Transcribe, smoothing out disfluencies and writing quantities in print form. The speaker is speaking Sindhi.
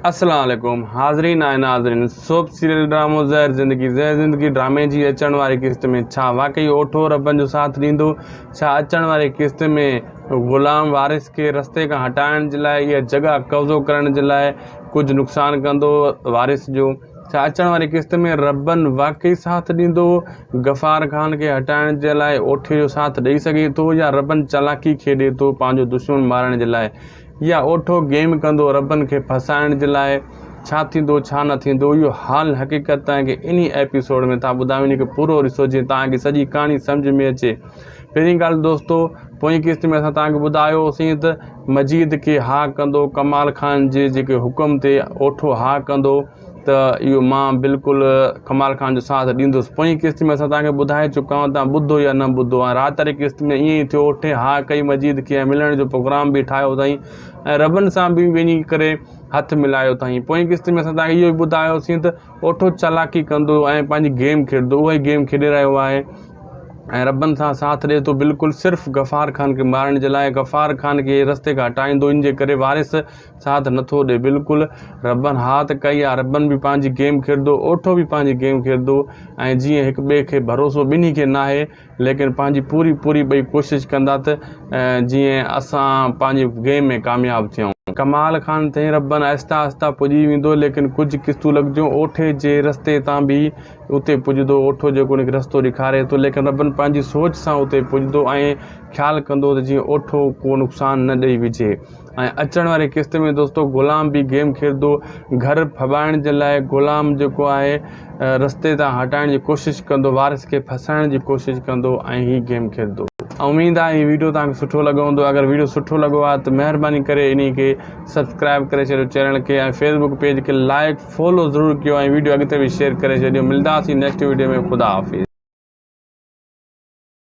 السلام عليڪم حاضرين ۽ ناظرين سوپ سيريل ڊرامو زهر زندگي زهر زندگي ڊرامي جي اچڻ واري قسط ۾ ڇا واقعي اوٺو ربن جو ساٿ ڏيندو ڇا اچڻ واري قسط ۾ غلام وارث کي رستي کان هٽائڻ جي لاء يا جڳهه قبضو ڪرڻ جي لاء ڪجهه نقصان ڪندو وارث جو ڇا اچڻ واري قسط ۾ ربن واقعي ساٿ ڏيندو غفار خان کي هٽائڻ جي لاء اوٺي جو ساٿ ڏئي سگهي ٿو يا ربن چالاڪي کيڏي ٿو پنهنجو دشمن مارڻ جي لاء يا اوٺو گيم ڪندو ربن کي ڦاسائڻ جي لاء ڇا ٿيندو ڇا نه ٿيندو اهو حال حقيقت توهان کي انهي ايپيسوڊ ۾ ٿا ٻڌايون انهي کي پورو ڏسو جيئن توهان کي سڄي ڪهاڻي سمجهه ۾ اچي پهرين ڳالهه دوستو پوئين قسط ۾ اسان توهان کي ٻڌايو هوسين ته مجيد کي ها ڪندو ڪمال خان جي جيڪي حڪم تي اوٺو ها ڪندو ته اهو مان بلڪل ڪمال خان جو ساٿ ڏيندس. پوئين قسط ۾ اسان توهان کي ٻڌائي چڪا آهيون توهان ٻڌو يا نه ٻڌو ۽ رات واري قسط ۾ ائين ئي ٿيو اٺي ها ڪئي مجيد کي ۽ ملڻ جو پروگرام به ٺاهيو اٿائين ۽ ربن سان به وڃي ڪري هٿ ملايو اٿائين پوئين قسط ۾ اسان توهان کي اهو به ٻڌايوسين ته اوٺو چالاڪي ڪندو ۽ پنهنجي گيم کيڏندو اها ئي گيم کيڏي رهيو آهي ۽ ربن سان ساٿ ڏئي ٿو بلڪل صرف غفار خان کي مارڻ جي لاء غفار خان کي رستي کان هٽائيندو ان جي ڪري وارث ساٿ نٿو ڏي بلڪل ربن ها ته ڪئي آ ربن به پنهنجي گيم کيڏندو اوٺو به پنهنجي گيم کيڏندو ۽ جيئن هڪ ٻئي کي ڀروسو ٻنهي کي ناهي ليڪن پنهنجي پوري پوري ٻئي ڪوشش ڪندا ته جيئن اسان پنهنجي گيم ۾ ڪامياب ٿيون. ڪمال خان تائين ربن آهسته آهسته پڄي ويندو ليڪن ڪجهه قسطون لڳجون اوٺي جي رستي تان به اتي پڄندو اوٺو جيڪو ان کي رستو ڏيکاري ٿو ليڪن ربن پنهنجي سوچ سان اتي پڄندو ۽ خيال ڪندو ته جيئن اوٺو ڪو نقصان نه ڏئي وجهي. ۽ اچڻ واري قسط ۾ دوستو غلام به گيم کيڏندو گهر ڦٻائڻ جي لاء غلام جيڪو آهي رستي تان هٽائڻ جي ڪوشش ڪندو وارث کي ڦسائڻ جي ڪوشش ڪندو ۽ هي گيم کيڏندو. اميد آهي هي ويڊيو توهان کي سٺو لڳو هوندو اگر ويڊيو سٺو لڳو آهي ته مهرباني ڪري انهي کي سبسڪرائب ڪري ڇڏيو چينل کي ۽ فيسبوڪ پيج کي لائڪ فالو ضرور ڪيو ۽ ويڊيو اڳتي به شيئر ڪري ڇڏيو ملداسين نيڪسٽ ويڊيو ۾ خدا حافظ.